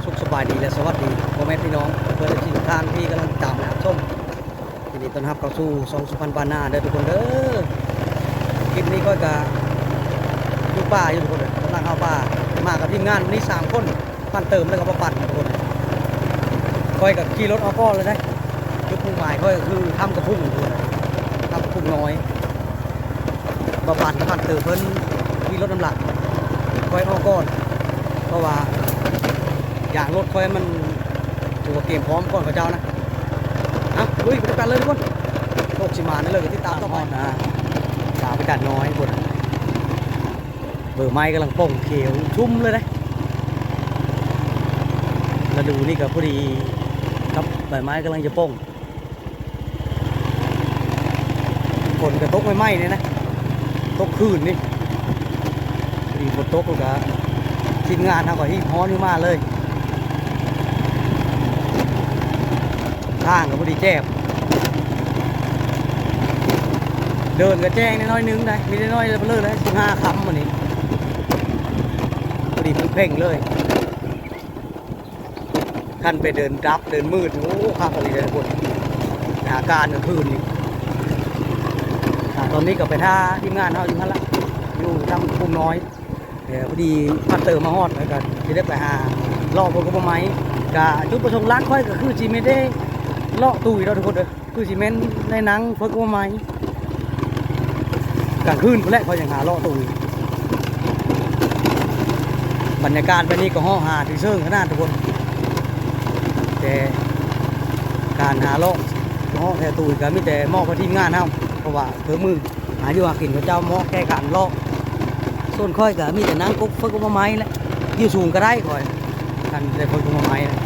ສຸກສະບາຍດີ ແລະ ສະຫວັດດີພໍ່ແມ່ພີ່ນ້ອງເພື່ອນເອັຟຊີທຸກທ່ານທີ່ກຳລັງຕິດຕາມ ແລະ ຮັບຊົມ. ຍິນດີຕ້ອນຮັບເຂົ້າສູ່ຊ່ອງສຸພັນບານນາເດີທຸກຄົນເດີ. ຄລິບນີ້ຂ້ອຍກະຢູ່ປ່າຢູ່ທຸກຄົນເດີ, ກຳລັງເຂົ້າປ່າ ມາກັບທີມງານ ມີສາມຄົນ ພັນເຕີມ ແລ້ວກໍບໍ່ປັນທຸກຄົນ. ຂ້ອຍກໍຂີ່ລົດອອກກ່ອນເລີຍເດ້. ຈຸດມຸ່ງໝາຍຂ້ອຍກໍຄືຖ້ຳກະພຸ້ງທຸກຄົນ, ຖ້ຳກະພຸ້ງນ້ອຍ. ບໍ່ປັນ ພັນເຕີມເພິ່ນຂີ່ລົດນຳຫຼັງ, ຂ້ອຍອອກກ່ອນ ເພາະວ່າຢາງລົດຂ້ອຍມັນຖືວ່າກຽມພ້ອມກ່ອນເຂົາເຈົ້ານະ. ເອົາ ລຸຍໄປນຳກັນເລີຍທຸກຄົນ. ໂຊກຊິໝານເລີຍ ກໍຕິດຕາມຕໍ່ໄປນະ. ສາວໄປຈາດນ້ອຍພຸ້ນ, ເບີໄມ້ກຳລັງປົ່ງຂຽວຊຸ່ມເລີຍເດ້. ລະດູນີ້ກໍພໍດີກັບໃບໄມ້ກຳລັງຈະປົ່ງ. ຝົນກໍຕົກໃໝ່ໆນີ້ນະ, ຕົກຄືນນີ້. ພໍດີຝົນຕົກ ແລ້ວກໍທີມງານເຮົາກໍຮີບຮ້ອນຂຶ້ນມາເລີຍ. ທາງກໍພໍດີແຈບ, ເດີນກໍແຈ້ງໜ້ອຍໜຶ່ງໄດ໋, ມີໜ້ອຍເລີຍເລີຍ ສິບຫ້າຄ່ຳມື້ນີ້ ພໍດີເພັງໆເລີຍ. ຄັນໄປເດີນດັບເດີນມືດ ໂອ້ ຄັກອີ່ຫຼີເດີ ອາການກາງຄືນນີ້. ອ່າ ຕອນນີ້ກໍໄປຖ້າທີມງານເຮົາຢູ່ຫັ້ນລະ ຢູ່ທາງພຸ້ນນ້ອຍ. ເອີ ພໍດີພັນເຕີມມາຮອດ ແລ້ວກໍຊິໄດ້ໄປຫາເລາະເບິ່ງກົກໝາກໄມ້. ກະຈຸດປະສົງຫຼັກຂ້ອຍກໍຄືຊິແມ່ນໄດ້ເລາະຕຸ້ຍເນາະທຸກຄົນເອີຍ. ຄືຊິແມ່ນໄດ້ນັ່ງເບິ່ງກົກໝາກໄມ້ ກາງຄືນພຸ້ນແຫຼະ ຂ້ອຍຍັງຫາເລາະຕຸ້ຍ. ບັນຍາກາດແບບນີ້ກໍຮ້ອງຫາຖືເຊິ່ງຂະໜາດທຸກຄົນ, ແຕ່ການຫາເລາະເລາະແຖວຕຸ້ຍກໍມີແຕ່ມອບໃຫ້ທີມງານເຮົາ ເພາະວ່າເຄື່ອງມືຫາຢູ່ຫາກິນເຂົາເຈົ້າເໝາະແກ່ການເລາະ. ສ່ວນຂ້ອຍກໍມີແຕ່ນັ່ງກົກເບິ່ງກົກໝາກໄມ້ແຫຼະ, ຢູ່ສູງກໍໄດ້ຂ້ອຍ ຄັນໄດ້ເບິ່ງກົກໝາກໄມ້ນະ.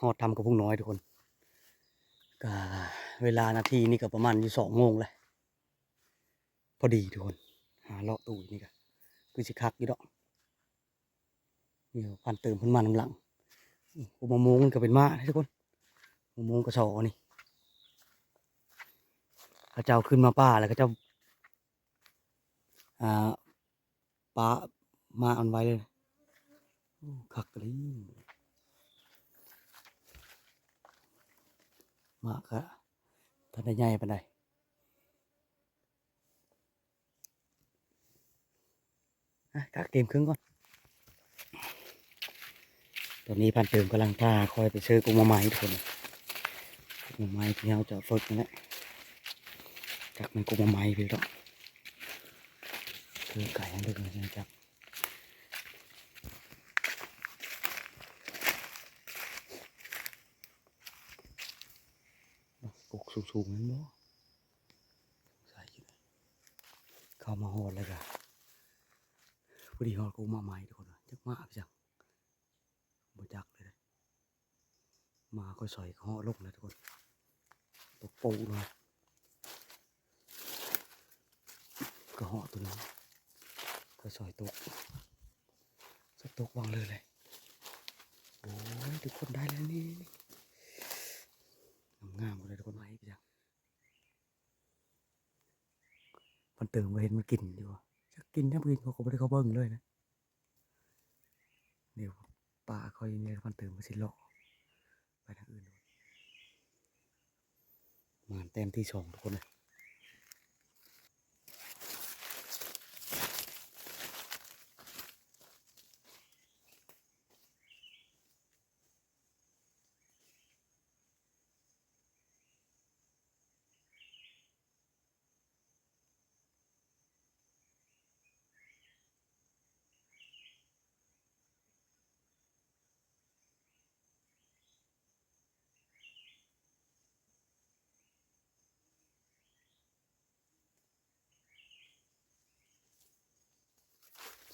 ຮອດຖ້ຳກະພຸ້ງນ້ອຍທຸກຄົນ, ກະເວລານາທີນີ້ກະປະມານຢູ່ສອງໂມງແຫຼະ. ພໍດີທຸກຄົນ, ຫາເລາະຕູ້ນີ້ກະຄືຊິຄັກຢູ່ດອກ. ດຽວພັນເຕີມເພິ່ນມານຳຫຼັງ. ໂອ້ ມະມ່ວງມັນກະເປັນມ້າເດ້ທຸກຄົນ, ມະມ່ວງກະຊໍນີ້. ເຂົາເຈົ້າຂຶ້ນມາປ່າແລ້ວເຂົາເຈົ້າ ອ່າ ປະ ໝາກມັນໄວ້ເລີຍ. ໂອ້ ຄັກອີ່ຫຼີ, ໝາກກະທັນໄດ້ໃຫຍ່ປານໃດ. ອ່ະ ກະກຽມເຄື່ອງກ່ອນ. ຕອນນີ້ພັນເຕີມກຳລັງພາຂ້ອຍໄປເຊີກົກໝາກໄມ້ທຸກຄົນ, ກົກໝາກໄມ້ທີ່ເຮົາຈະເຝິກນັ້ນແຫຼະ. ຈັກແມ່ນກົກໝາກໄມ້ເພິ່ນດອກ, ເຊີໄກເລິກແມ່ນຈັກ. ກົກສູງໆນັ້ນບໍ່? ສງໄສຢູ່. ເຂົ້າມາຮອດແລ້ວກະ ພໍດີຮອດກົກໝາກໄມ້ທຸກຄົນ, ຈັກໝາກຄືຫຍັງ ບໍ່ຈັກເລີຍ. ໝາຂ້ອຍສອຍກະເຫາະລົງແລ້ວທຸກຄົນ, ຕົກໂປ້ງເລີຍ. ກະເຫາະໂຕນີ້ ຂ້ອຍສອຍຕົກ, ສອຍຕົກວາງເລີຍແຫຼະ. ໂອ້ຍ ທຸກຄົນ ໄດ້ແລ້ວນີ້, ງາມໆເລີຍທຸກຄົນ. ໄມ້ຄືຫຍັງ ພັນເຕີມ ບໍ່ເຫັນມັນກິນຢູ່. ຈັກກິນຈັກບໍ່ກິນ ຂ້ອຍກະບໍ່ໄດ້ເຂົ້າເບິ່ງເລີຍນະ. ດຽວປາຂ້ອຍນີ້ ພັນເຕີມມັນຊິເລາະໄປທາງອື່ນ. ໝານແຕ້ມທີສອງທຸກຄົນເອີຍ.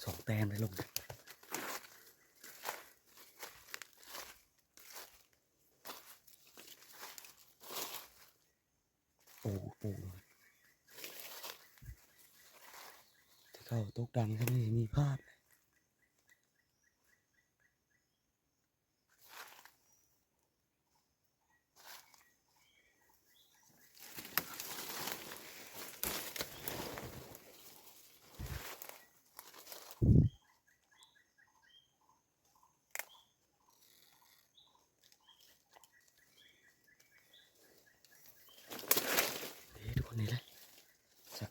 ສອງແຕ້ມໄດ້ລົງ. ໂອ້ ໂອ້ ແຕ່ເຂົາຕົກດັງຊ່ຳນີ້ມີພາດ.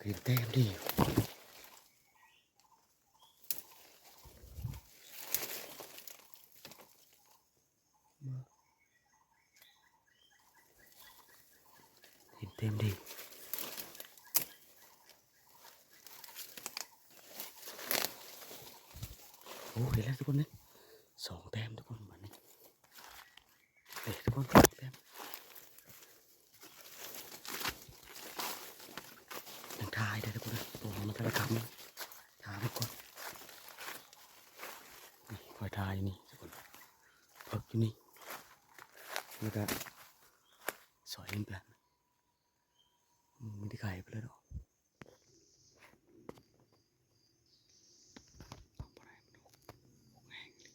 ເຫັນແຕ້ມດີ ເຫັນແຕ້ມດີ. ໂອ້ ເຫັນແລ້ວທຸກຄົນເດ້ ສອງແຕ້ມທຸກຄົນ ບາດນີ້ ເອີ ທຸກຄົນ ສອງແຕ້ມ. ຍັງຖ່າຍໄດ້ທຸກຄົນເດີ ເພາະວ່າມັນທັນໄດ້ຄ່ຳ ຖ່າຍໄວ້ກ່ອນ. ນີ້ ຂ້ອຍຖ່າຍຢູ່ນີ້ທຸກຄົນ ເພິກຢູ່ນີ້ ແລ້ວກະສອຍເປັນ ອືມ ມັນຊິໄກໄປເລີຍດອກ ເອົາບໍ່ໄດ້ ມັນຫົກ ຫົກແຮງອີ່ຫຼີ ດຽວ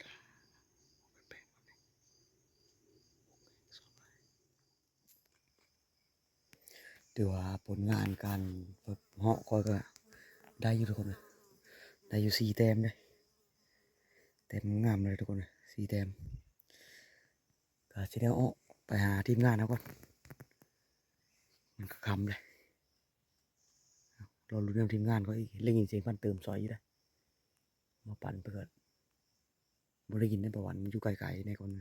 ຖ້າອອກໄປແປະກ່ອນນີ້ ຫົກແຮງສອງໄປ. ຖືວ່າຜົນງານການເຫາະຂ້ອຍກະໄດ້ຢູ່ທຸກຄົນເອີຍ ໄດ້ຢູ່ສີ່ແຕ້ມເດ້ ແຕ້ມງາມເລີຍທຸກຄົນເອີຍ ສີ່ແຕ້ມ. ກະຊິໄດ້ອອກໄປຫາທີມງານເຮົາກ່ອນ ມັນກະຄ່ຳແລ້ວ ລໍລຸ້ນນຳທີມງານເຂົາອີກ ໄດ້ຍິນສຽງພັນເຕີມຊອຍຢູ່ເດ້ ມາປັ່ນເພິ່ນ ບໍ່ໄດ້ຍິນໃນປະຫວັນ ມັນຢູ່ໄກໆ ໃນກ່ອນ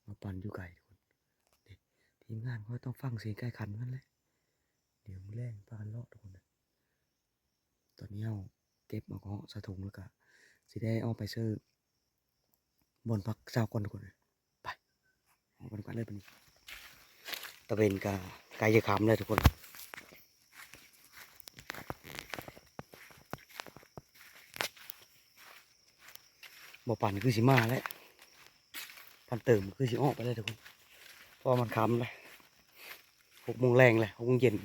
ມາປັ່ນຢູ່ໄກທຸກຄົນ ທີມງານເຂົາຕ້ອງຟັງສຽງໄກ່ຂັນນັ້ນແຫຼະ ດຽວມື້ແລງພາກັນເລາະທຸກຄົນ. ຕອນນີ້ເຮົາເກັບເອົາເຫາະໃສ່ຖົງ ແລ້ວກະຊິໄດ້ອອກໄປເຊີບ່ອນພັກເຊົ້າກ່ອນທຸກຄົນ ໄປ ອອກໄປນຳກັນເລີຍບາດນີ້ ຕາເວັນກະໃກ້ຈະຄ່ຳແລ້ວທຸກຄົນ ບໍ່ປັ່ນຄືຊິມາແລ້ວ ພັນເຕີມຄືຊິອອກໄປແລ້ວທຸກຄົນ ເພາະວ່າມັນຄ່ຳແລ້ວ ຫົກໂມງແລງແລ້ວ ຫົກໂມງເຢັນ.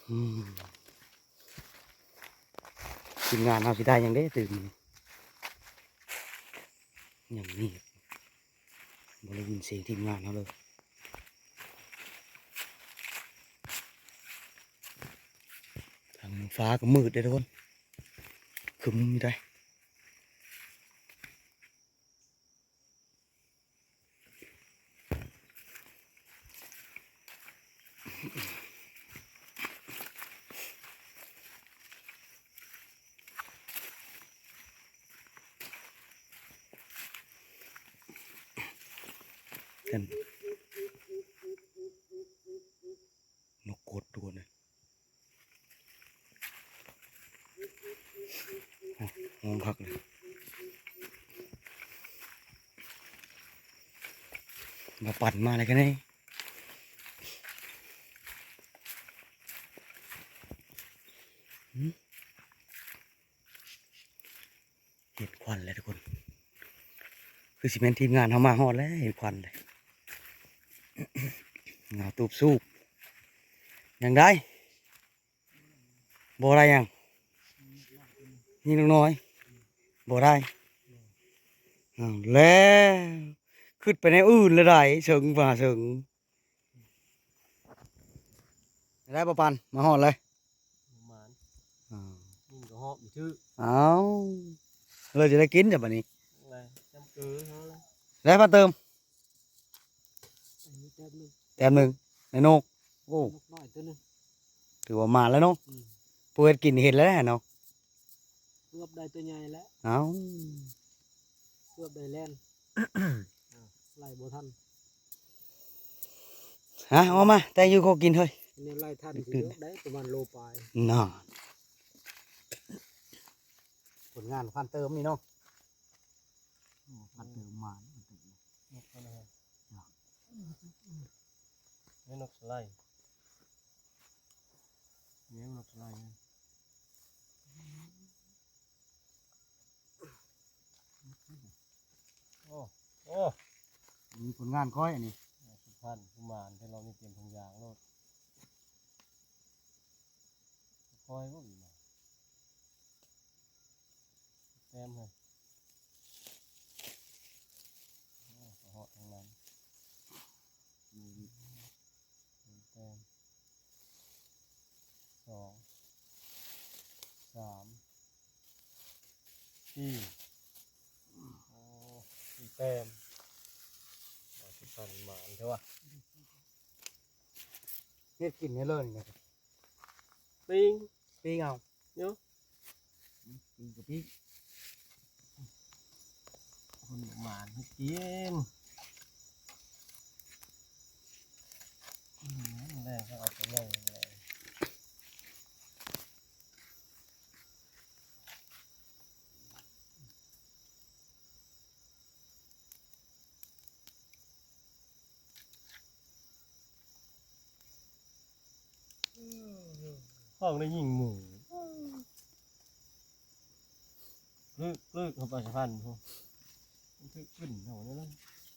ອືມ ທີມງານເຮົາຊິໄດ້ຫຍັງເດ້ຕື່ມນີ້ ຫຍັງນີ້ ບໍ່ໄດ້ຍິນສຽງທີມງານເຮົາເລີຍ ທາງຟ້າກະມືດເດ້ທຸກຄົນ ຄຶ້ມຢູ່ໃດ. ນົກກົດທຸກຄົນເອີຍ ໂອ້ ຮ້ອງຄັກເລີຍ ມາປັ່ນມາແລ້ວກະແນ່ ຫືມ ເຫັນຄວັນແລ້ວທຸກຄົນ ຄືຊິແມ່ນທີມງານເຮົາມາຮອດແລ້ວ ເຫັນຄວັນແລ້ວ ເຫງົາຕູບສູບ ຍັງໄດ້ ບໍ່ໄດ້ຫຍັງ ຍິງນົກນ້ອຍ ບໍ່ໄດ້ ເອົາແລ້ວ ຄຶດໄປແນວອື່ນແລ້ວໃດ ເຊິ່ງວ່າເຊິ່ງ ໄດ້ບໍ່ປານ ມາຮອດເລີຍ ປະມານ ອ່າ ຍິງກະຮອບຖືກ ເອົາ ເລີຍຈະໄດ້ກິນຈ້ະບາດນີ້ ໄດ້ ຈຳເກີເຮົາລະ ໄດ້ມາເຕີມ ອັນນີ້ແຕ້ມໜຶ່ງ ແຕ້ມໜຶ່ງ ໃນນົກ ໂອ້ ນົກນ້ອຍໂຕໜຶ່ງ ຖືວ່າມານແລ້ວເນາະ ອືມ ຜູ້ເຮັດກິນເຫັນແລ້ວເນາະ ເກືອບໄດ້ໂຕໃຫຍ່ແລ້ວ ເອົ້າ ເກືອບໄດ້ແລ່ນ ອ່າ ໄລ່ບໍ່ທັນ ຮະ ເອົາມາ ແຕ່ງຢູ່ຂໍກິນເຮີ້ຍ ແນວໄລ່ທັນຊິເຍອະໄດ໋ ປະມານໂລປາຍ ນັ້ນ ຜົນງານພັນເຕີມນີ້ເນາະ ໂອ້ ພັນເຕີມມາ ພັນເຕີມ ນົກຫັ້ນນະ ແມ່ນນົກສະໄລ ແມ່ນນົກສະໄລ ໂອ້ ໂອ້ ມີຜົນງານຂ້ອຍອັນນີ້ ສຸພັນ ກຸມານ ແຕ່ລອງນີ້ເຕັມຖົງຢາງໂລດ ຂ້ອຍບໍ່ມີມາ ແຕ້ມເຮີ້ຍ ໂອ້ ເຂົ້າຮອດທາງໃນ ໜຶ່ງແຕ້ມ ສອງ ສາມ ສີ່ ໂອ້ ສີ່ແຕ້ມ ຄັນໝານແທ້ວ່າ ເຮັດກິນໃຫ້ເລີຍນີ້ນະ ປີ້ງ ປີ້ງເອົາ ຢູ່ ປີ້ງກໍປີ້ງ ຄົນໝານເຮັດກິນ ອືມ ແລງເຂົາເອົາໄປໃຫຍ່ແລ້ວ. ຫ້ອງໄດ້ຍິງໝູ ລຶກໆ ເຂົ້າໄປສະພັນພຸ້ນ ມັນຖືກຂຶ້ນເຮົານັ້ນ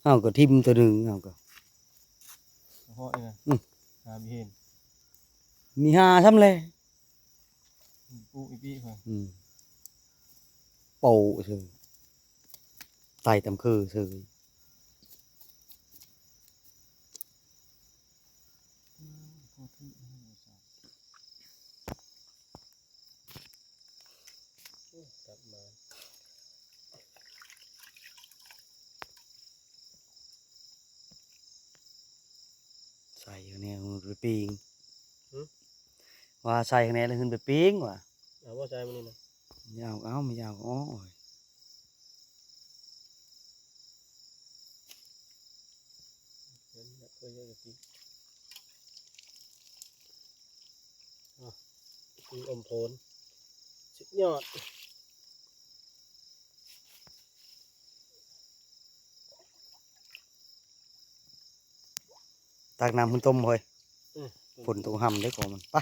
ເຮົາກໍຖິ້ມຕົວໜຶ່ງ ເຮົາກໍ ເພາະນີ້ນະ ອືມ ຫາບໍ່ເຫັນ ມີຫາຊ້ຳແລະ ປູກອີກປີ ອືມ ໂປະເຊີຍ ໄຕ່ຕຳຄືເຊີຍ. ໃສ່ແນວໄປປີ້ງ ຫື? ວ່າໃສ່ແນວແລ້ວຂຶ້ນໄປປີ້ງວ່າ ເອົາບໍ່ໃສ່ມື້ນີ້ນະ ຢາວເອົາ ມາຢາວ ໂອ້ຍ. ອາ ກິນອົມໂພນ ສຸດຍອດ. ຕັກນ້ຳຂຶ້ນຕົ້ມເຮີ້ຍ ອືມ ຝົນຕົກຮ່ຳເດ້ຂອງມັນ ໄປ.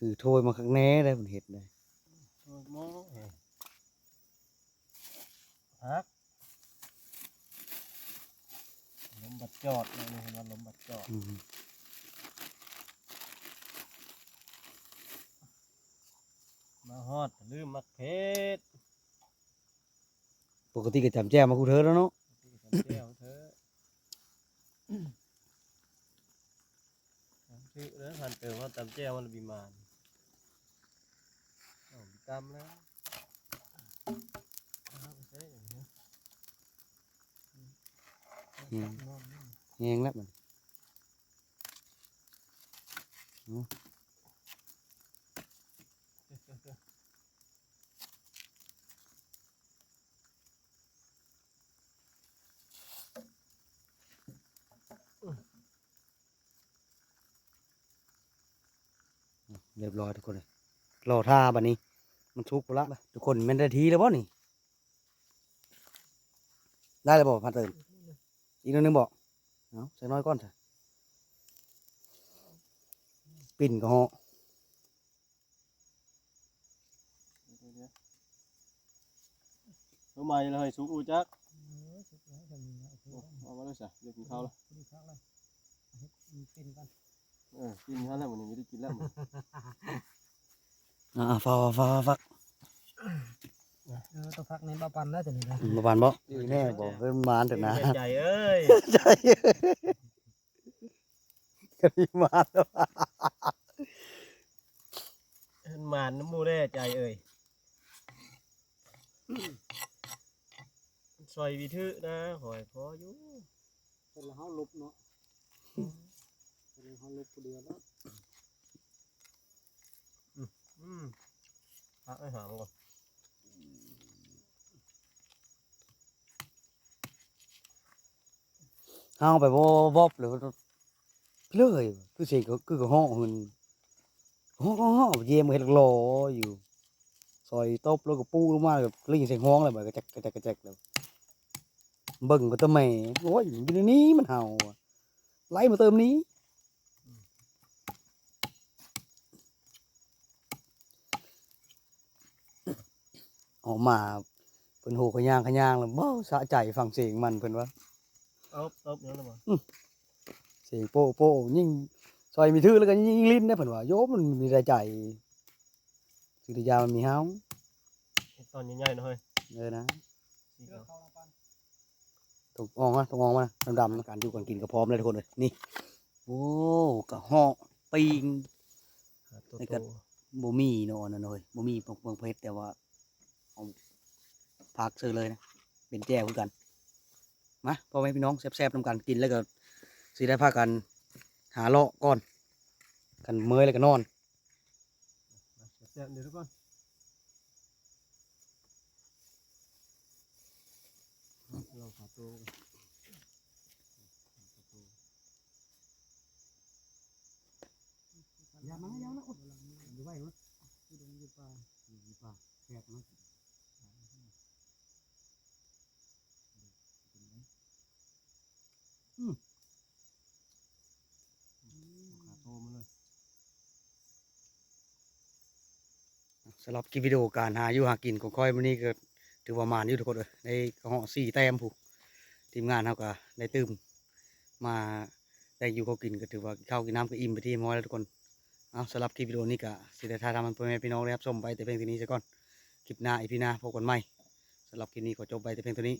ຖືຖ້ວຍມາຄັກແນ່ໄດ໋ ເພິ່ນເຮັດໄດ໋ ໂອ້ຍ ໝໍ້ ເອີ ພັກ ລົມບັດຈອດເນາະ ເຫັນວ່າລົມບັດຈອດ ອືມ ມາຮອດ ລືມໝາກເຜັດ. ປົກກະຕິກໍຈຳແຈ່ວມາຄູ່ເທີແລ້ວເນາະ ປະກະຕິກໍຈຳແຈ່ວເທີ ຖືກເດີ ພັນເຕີມວ່າຈຳແຈ່ວມັນລະບິມານ ເອົາບິຕຳແລ້ວ ເອົາໄປໃຊ້ ແຮງແລ້ວບັດນີ້ ອືມ. ຮຽບຮ້ອຍທຸກຄົນເອີຍ ລໍຖ້າບັດນີ້ ມັນສຸກພຸ້ນລະ ທຸກຄົນ ແມ່ນໄດ້ທີ່ແລ້ວບໍ່ນີ້? ໄດ້ແລ້ວບໍ່ ພັນເຕີມ? ອີກໜ້ອຍໜຶ່ງບໍ່? ເອົາ ໃສ່ໜ້ອຍກ່ອນຊະ ປິ່ນກໍເຫາະ. ເອົາໃໝ່ລະເຮີ້ຍ ສຸກຮູ້ຈັກ ເອີ ສຸກແລ້ວ ເອົາມາເລີຍຊະ ຢາກກິນເຂົ້າລະ ກິນເຂົ້າລະ ເຮັດກິນກ່ອນ ເອີ ກິນເຂົ້າແລ້ວ ມື້ນີ້ບໍ່ໄດ້ກິນແລ້ວ ອ່າ ຝາກ ຝາກ ຝາກ ເອີ ຕ້ອງຝາກໃນບ່າວປັນແລ້ວ ຕົວນີ້ນະ ອືມ ບ່າວປັນບໍ່? ແນ່ບໍ່? ເອີ ມານແຕ່ນະ ໃຈເອີຍ ໃຈ ກັນມານ ມັນມານນຳໝູ່ແດ່ ໃຈເອີຍ ຊ່ອຍວິຖືນະ ຂ້ອຍພໍຢູ່ ເພິ່ນລະເຮົາລົບເນາະ ເພິ່ນລະເຮົາລົບຜູ້ດຽວເນາະ ອືມ ອືມ ພັກໃຫ້ຫາມກ່ອນ. ເຮົາໄປວອບໆ ແລ້ວ ເລີຍ ຄືສຽງ ຄືກະຮ້ອງຫັ້ນ ຮ້ອງໆ ເຢມເຮັດຫຼໍຢູ່ ຊອຍຕົບ ແລ້ວກະປຸລົງມາ ແລ້ວກະໄດ້ຍິນສຽງຮ້ອງແລ້ວ ບາດກະແຈກ ກະແຈກ ກະແຈກ ແລ້ວເບິ່ງກະຕະແໝ ໂອ້ຍ ຢູ່ໃນນີ້ມັນເຫົ່າ ໄລ່ມາເຕີມນີ້. ອອກມາ ພິ່ນໂຫຂະຍ່າງຂະຍ່າງແລ້ວ ເວົ້າສະໃຈຟັງສຽງມັນ ເພິ່ນວ່າ ເອີບເອີບ ຍັງນະບໍ່? ອືມ ສຽງໂປ້ໂປ້ ຍິງຊອຍມີຖືກ ແລ້ວກໍຍິງຫຼິ້ນໄດ້ ເພິ່ນວ່າ. ໂຍ ມັນມີແຕ່ໃຈ ສຸລິຍາມັນມີເຮົາ ເຮັດຕອນໃຫຍ່ໆ ເນາະເຮີ້ຍ. ເອີນະ ສີຂາວ ຕ້ອງອອກມາ ຕ້ອງອອກມາ ດຳໆ ນະ. ການຢູ່ການກິນກໍພ້ອມແລ້ວທຸກຄົນເອີຍ. ນີ້ ໂອ້ ກະເຫາະ ປີ້ງ ຫາໂຕ ແລ້ວກໍ ໂຕ ບໍ່ມີເນາະ ອັນນັ້ນເຮີ້ຍ ບໍ່ມີເບິ່ງເຜັດ ແຕ່ວ່າເອົາຜັກເສີເລີຍນະ ເປັນແຈ່ວຄືກັນ. ມາ ພໍ່ແມ່ພີ່ນ້ອງ ແຊບໆ ນຳກັນ ກິນແລ້ວກໍຊິໄດ້ພາກັນຫາເລາະກ່ອນ ຄັນເມື່ອຍແລ້ວກໍນອນ. ແຊບໆ ເດີທຸກຄົນ ລອງຂາໂຕ ຢ່າມາ ຢ່າມາ ໂອ້ຍ ຢູ່ໄວເນາະ ຢູ່ດງຢູ່ປ່າ ຢູ່ປ່າ ແຊບເນາະ. ອືມ ອືມ ຂາໂຕມາເລີຍ. ສຳລັບຄລິບວິດີໂອການຫາຢູ່ຫາກິນຂອງຂ້ອຍມື້ນີ້ ກໍຖືວ່າໝານຢູ່ທຸກຄົນເອີຍ ໄດ້ກະເຫາະສີ່ແຕ້ມພຸ້ນ. ທີມງານເຮົາກໍໄດ້ຕື່ມມາ ໄດ້ຢູ່ເຂົ້າກິນ ກໍຖືວ່າກິນເຂົ້າກິນນ້ຳກໍອີ່ມເປັນທີ່ຮຽບຮ້ອຍແລ້ວທຸກຄົນ. ເອົາ ສຳລັບຄລິບວິດີໂອນີ້ກໍຊິໄດ້ຖ່າຍທຳໃຫ້ພໍ່ແມ່ພີ່ນ້ອງໄດ້ຮັບຊົມໄປແຕ່ພຽງເທົ່ານີ້ຊະກ່ອນ. ຄລິບໜ້າ ອີພີໜ້າ ພົບກັນໃໝ່. ສຳລັບຄລິບນີ້ຂໍຈົບໄວ້ແຕ່ພຽງເທົ່ານີ້.